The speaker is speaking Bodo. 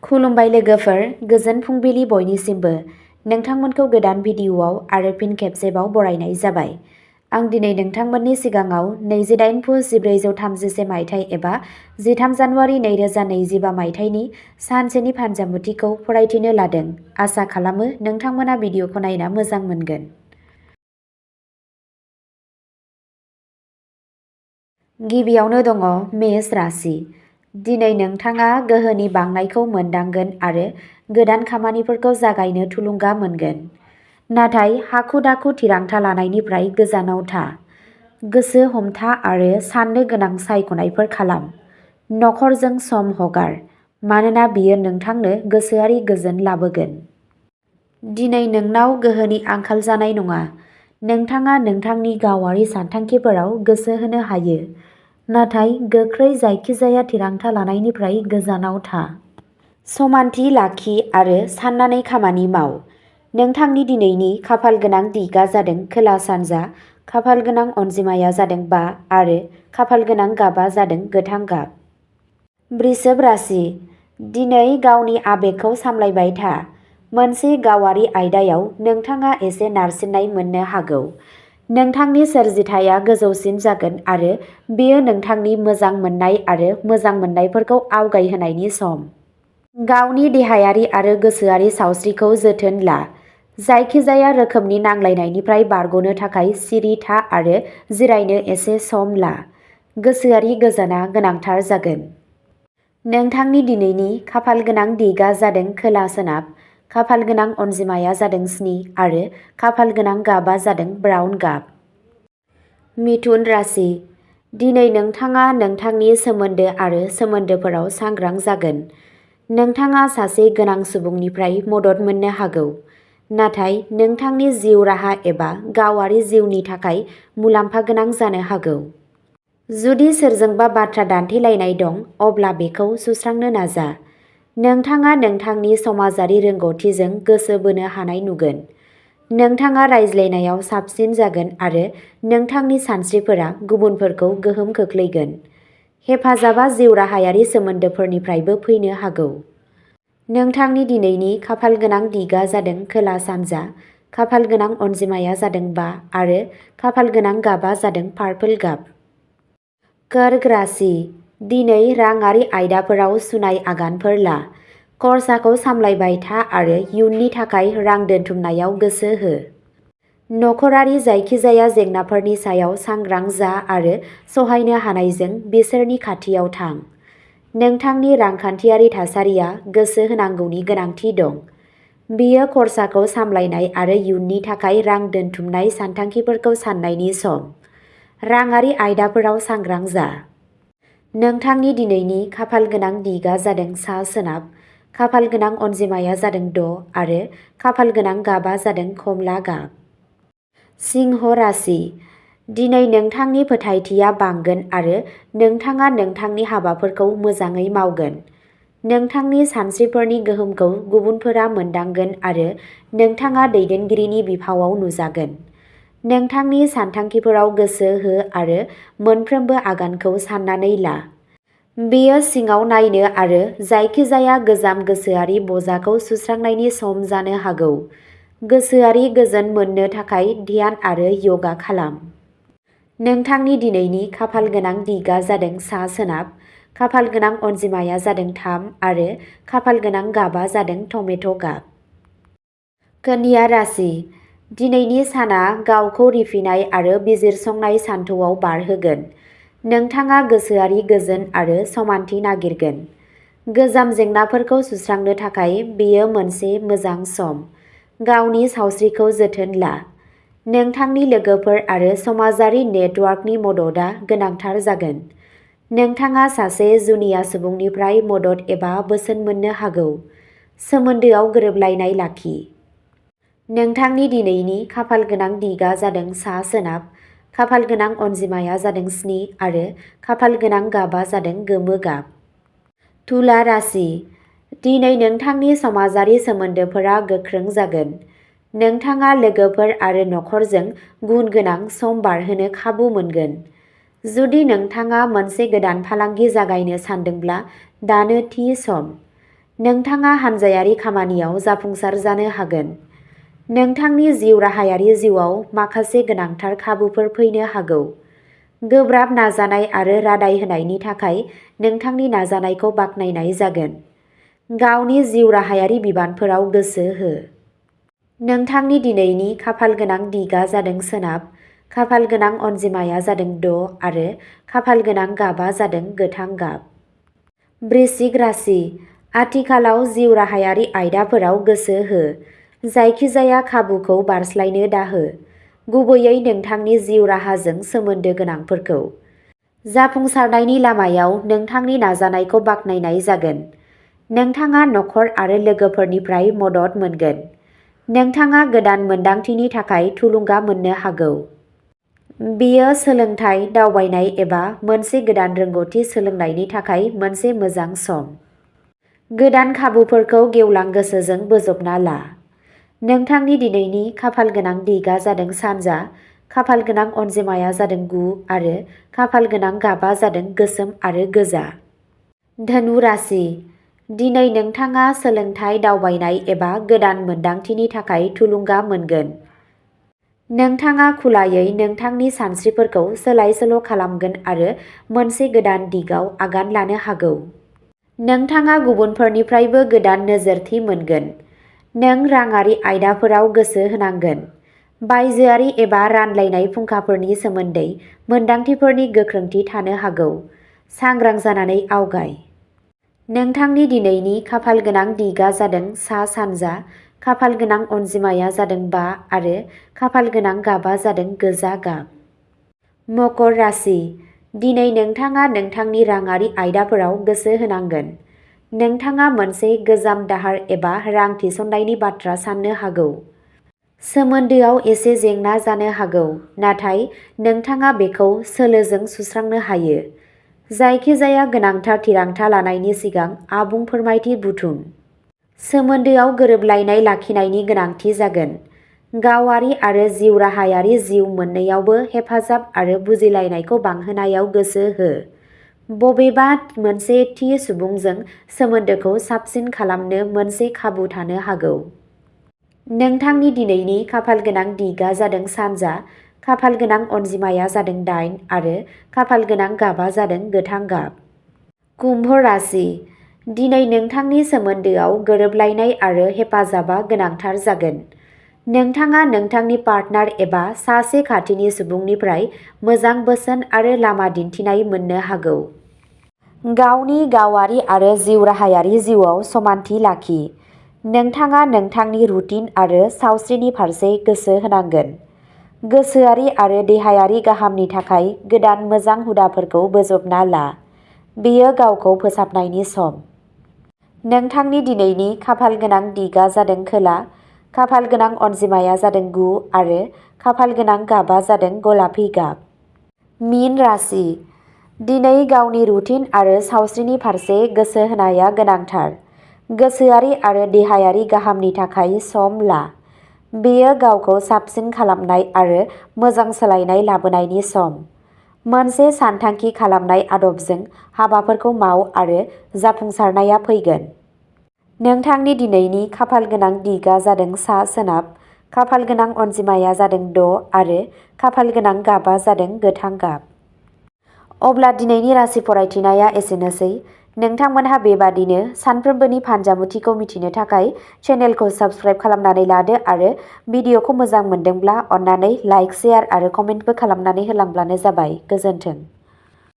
खुलुमबाय लोगोफोर, गोजोन फुंबिलि बयनिसिमबो। नोंथांमोनखौ गोदान भिडिअ'आव आरो फिन खेबसेबाव बरायनाय जाबाय। आं दिनै नोंथांमोननि सिगाङाव 28 पुस 1433 मायथाइ एबा 13 जानुवारि 2025 मायथाइनि सानसेनि फानजामुथिखौ फरायथिनो लादों। आसा खालामो नोंथांमोना भिडिअ'खौ नायना मोजां मोनगोन। गिबियावनो दङ मेष राशि। दिनै नोंथाङा गोहोनि बांनायखौ मोनदांगोन आरो गोदान खामानिफोरखौ जागायनो थुलुंगा मोनगोन। नाथाय हाखु-दाखु थिरांथा लानायनिफ्राय गोजानाव था। गोसो हमथा आरो साननो गोनां सायख'नायफोर खालाम। नखरजों सम हगार, मानोना बियो नोंथांनो गोसोआरि गोजोन लाबोगोन। दिनै नोंनाव गोहोनि आंखाल जानाय नङा। नोंथाङा नोंथांनि गावारि सानथांखिफोराव गोसो होनो हायो, नाथाय गोख्रै जायखिजाया थिरांथा लानायनिफ्राय गोजानाव था। समानथि लाखि आरो साननानै खामानि माव। नोंथांनि दिनैनि खाफालगोनां दिगआ जादों खोला-सानजा, खाफालगोनां अनजिमाया जादों 5 आरो खाफालगोनां गाबआ जादों गोथां गाब। वृषभ राशि। दिनै गावनि आबेगखौ सामलायबाय था। मोनसे गावारि आयदायाव नोंथाङा एसे नारसिननाय मोननो हागौ। नोंथांनि सोरजिथाया गोजौसिन जागोन आरो बेयो नोंथांनि मोजां मोननाय आरो मोजां मोननायफोरखौ आवगायहोनायनि सम। गावनि देहायारि आरो गोसोआरि सावस्रिखौ जोथोन ला। जायखिजाया रोखोमनि नांलायनायनिफ्राय बारग'नो थाखाय सिरि था आरो जिरायनो एसे सम ला। गोसोआरि गोजोनआ गोनांथार जागोन। नोंथांनि दिनैनि खाफालगोनां दिगआ जादों खोला-सोनाब, खाफालगोनां अनजिमाया जादों 7 आरो खाफालगोनां गाबआ जादों ब्राउन गाब। मिथुन राशि। दिनै नोंथाङा नोंथांनि सोमोन्दो आरो सोमोन्दोफोराव सांग्रां जागोन। नोंथाङा सासे गोनां सुबुंनिफ्राय मदद मोननो हागौ, नाथाय नोंथांनि जिउ राहा एबा गावारि जिउनि थाखाय मुलाम्फा गोनां जानो हागौ। जुदि सोरजोंबा बाथ्रा दान्थेलायनाय दं, अब्ला बेखौ सुस्रांनो नाजा। नोंथाङा नोंथांनि समाजारि रोंग'थिजों गोसो बोनो हानाय नुगोन। नोंथाङा रायज्लायनायाव साबसिन जागोन आरो नोंथांनि सानस्रिफोरा गुबुनफोरखौ गोहोम खोख्लैगोन। हेफाजाबआ जिउ राहायारि सोमोन्दोफोरनिफ्रायबो फैनो हागौ। नोंथांनि दिनैनि खाफालगोनां दिगआ जादों खोला-सानजा, खाफालगोनां अनजिमाया जादों 5 आरो खाफालगोनां गाबआ जादों पार्पल गाब। कर्क राशि। दिनै राङारि आयदाफोराव सुनाय आगानफोर ला। खरसाखौ सामलायबाय था आरो इयुननि थाखाय रां दोनथुमनायाव गोसो हो। नखरारि जायखिजाया जेंनाफोरनि सायाव सांग्रां जा आरो सहायनो हानायजों बिसोरनि खाथियाव थां। नोंथांनि रांखान्थियारि थासारिया गोसो होनांगौनि गोनांथि दं। बेयो खरसाखौ सामलायनाय आरो इयुननि थाखाय रां दोनथुमनाय सानथांखिफोरखौ साननायनि सम। राङारि आयदाफोराव सांग्रां जा। नोंथांनि दिनैनि खाफालगोनां दिगआ जादों सा-सोनाब, खाफालगोनां अनजिमाया जादों 6 आरो खाफालगोनां गाबआ जादों खमला गाब। सिंह राशि। दिनै नोंथांनि फोथायथिया बांगोन आरो नोंथाङा नोंथांनि हाबाफोरखौ मोजाङै मावगोन। नोंथांनि सानस्रिफोरनि गोहोमखौ गुबुनफोरा मोनदांगोन आरो नोंथाङा दैदेनगिरिनि बिफावआव नुजागोन। नोंथांनि सानथांखिफोराव गोसो हो आरो मोनफ्रोमबो आगानखौ साननानै ला। बेयो सिङाव नायनो आरो जायखिजाया गोजाम गोसोआरि बजाखौ सुस्रांनायनि सम जानो हागौ। गोसोआरि गोजोन मोननो थाखाय ध्यान आरो यगा खालाम। नोंथांनि दिनैनि खाफालगोनां दिगआ जादों सा-सोनाब, खाफालगोनां अनजिमाया जादों 3 आरो खाफालगोनां गाबआ जादों टमेट' गाब। कन्या राशि। दिनैनि साना गावखौ रिफिनाय आरो बिजिरसंनाय सानथौआव बारहोगोन। नोंथाङा गोसोआरि गोजोन आरो समानथि नागिरगोन। गोजाम जेंनाफोरखौ सुस्रांनो थाखाय बेयो मोनसे मोजां सम। गावनि सावस्रिखौ जोथोन ला। नोंथांनि लोगोफोर आरो समाजारि नेटवर्कनि मददआ गोनांथार जागोन। नोंथाङा सासे जुनिया सुबुंनिफ्राय मदद एबा बोसोन मोननो हागौ। सोमोन्दोआव गोरोबलायनाय लाखि। नोंथांनि दिनैनि खाफालगोनां दिगआ जादों सा-सोनाब, खाफालगोनां अनजिमाया जादों 7 आरो खाफालगोनां गाबआ जादों गोमो गाब। तुला राशि। दिनै नोंथांनि समाजारि सोमोन्दोफोरा गोख्रों जागोन। नोंथाङा लोगोफोर आरो नखरजों गुनगोनां सम बारहोनो खाबु मोनगोन। जुदि नोंथाङा मोनसे गोदान फालांगि जागायनो सानदोंब्ला दानो थि सम। नोंथाङा हानजायारि खामानियाव जाफुंसार जानो हागोन। नोंथांनि जिउ राहायारि जिउआव माखासे गोनांथार खाबुफोर फैनो हागौ। गोब्राब नाजानाय आरो रादाय होनायनि थाखाय नोंथांनि नाजानायखौ बाख्नायनाय जागोन। गावनि जिउ राहायारि बिबानफोराव गोसो हो। नोंथांनि दिनैनि खाफालगोनां दिगा जादों सोनाब, खाफालगोनां अनजिमाया जादों 6 आरो खाफालगोनां गाबा जादों गोथां गाब। वृश्चिक राशि, आथिखालाव जिउ राहायारि आयदाफोराव गोसो हो। जायखिजाया खाबुखौ बारस्लायनो दाहो, गुबैयै नोंथांनि जिउ राहाजों सोमोन्दो गोनांफोरखौ। जाफुंसारनायनि लामायाव नोंथांनि नाजानायखौ बाख्नायनाय जागोन। नोंथाङा नखर आरो लोगोफोरनिफ्राय मदद मोनगोन। नोंथाङा गोदान मोनदांथिनि थाखाय थुलुंगा मोननो हागौ। बेयो सोलोंथाय, दावबायनाय एबा मोनसे गोदान रोंग'थि सोलोंनायनि थाखाय मोनसे मोजां सम। गोदान खाबुफोरखौ गेवलां गोसोजों बोजबना ला। नोंथांनि दिनैनि खाफालगोनां दिगा जादों सानजा, खाफालगोनां अनजिमाया जादों 9 आरो खाफालगोनां गाबा जादों गोसोम आरो गोजा। धनु राशि, दिनै नोंथाङा सोलोंथाय, दावबायनाय एबा गोदान मोनदांथिनि थाखाय थुलुंगा मोनगोन। नोंथाङा खुलायै नोंथांनि सानस्रिफोरखौ सोलाय-सोल' खालामगोन आरो मोनसे गोदान दिगाव आगान लानो हागौ। नोंथाङा गुबुनफोरनिफ्रायबो गोदान नोजोरथि मोनगोन। नों राङारि आयदाफोराव गोसो होनांगोन। बायजोआरि एबा रानलायनाय फुंखाफोरनि सोमोन्दै मोनदांथिफोरनि गोख्रोंथि थानो हागौ। सांग्रां जानानै आवगाय। नोंथांनि दिनैनि खाफालगोनां दिगा जादों सा-सानजा, खाफालगोनां अनजिमाया जादों 5 आरो खाफालगोनां गाबा जादों गोजा गाब। मकर राशि, दिनै नोंथाङा नोंथांनि राङारि आयदाफोराव गोसो होनांगोन। नोंथाङा मोनसे गोजाम दाहार एबा रां थिसननायनि बाथ्रा साननो हागौ। सोमोन्दोआव एसे जेंना जानो हागौ, नाथाय नोंथाङा बेखौ सोलोजों सुस्रांनो हायो। जायखिजाया गोनांथार थिरांथा लानायनि सिगां आबुं फोरमायथि बुथुम। सोमोन्दोआव गोरोबलायनाय लाखिनायनि गोनांथि जागोन। गावारि आरो जिउ राहायारि जिउ मोन्नैयावबो हेफाजाब आरो बुजिलायनायखौ बांहोनायाव गोसो हो। बबेबा मोनसे थि सुबुंजों सोमोन्दोखौ साबसिन खालामनो मोनसे खाबु थानो हागौ। नोंथांनि दिनैनि खाफालगोनां दिगा जादों सानजा, खाफालगोनां अनजिमाया जादों 8 आरो खाफालगोनां गाबा जादों गोथां गाब। कुम्भ राशि, दिनै नोंथांनि सोमोन्दोआव गोरोबलायनाय आरो हेफाजाबआ गोनांथार जागोन। नोंथाङा नोंथांनि पार्टनार एबा सासे खाथिनि सुबुंनिफ्राय मोजां बोसोन आरो लामा दिन्थिनाय मोननो हागौ। गावनि गावारि आरो जिउ राहायारि जिउआव समानथि लाखि। नोंथाङा नोंथांनि रुटिन आरो सावस्रिनि फारसे गोसो होनांगोन। गोसोआरि आरो देहायारि गाहामनि थाखाय गोदान मोजां हुदाफोरखौ बोजबना ला। बेयो गावखौ फोसाबनायनि सम। नोंथांनि दिनैनि खाफालगोनां दिगा जादों खोला, खाफालगोनां अनजिमाया जादों 9 आरो खाफालगोनां गाबा जादों गलापि गाब। मीन राशि, दिनै गावनि रुटिन आरो सावस्रिनि फारसे गोसो होनाया गोनांथार। गोसोआरि आरो देहायारि गाहामनि थाखाय सम ला। बेयो गावखौ साबसिन खालामनाय आरो मोजां सोलायनाय लाबोनायनि सम। मोनसे सानथांखि खालामनाय आदबजों हाबाफोरखौ माव आरो जाफुंसारनाया फैगोन। नोंथांनि दिनैनि खाफालगोनां दिगा जादों सा-सोनाब, खाफालगोनां अनजिमाया जादों 6 आरो खाफालगोनां गाबा जादों गोथां गाब। अब्ला दिनैनि राशि फरायथिनाया एसेनोसै। नोंथांमोनहा बेबादिनो सानफ्रोमबोनि फानजामुथिखौ मिथिनो थाखाय चेनेलखौ साबस्क्राइब खालामनानै लादो आरो भिडिअखौ मोजां मोनदोंब्ला अन्नानै लाइक, शेयार आरो कमेन्टबो खालामनानै होलांब्लानो जाबाय। गोजोन्थों।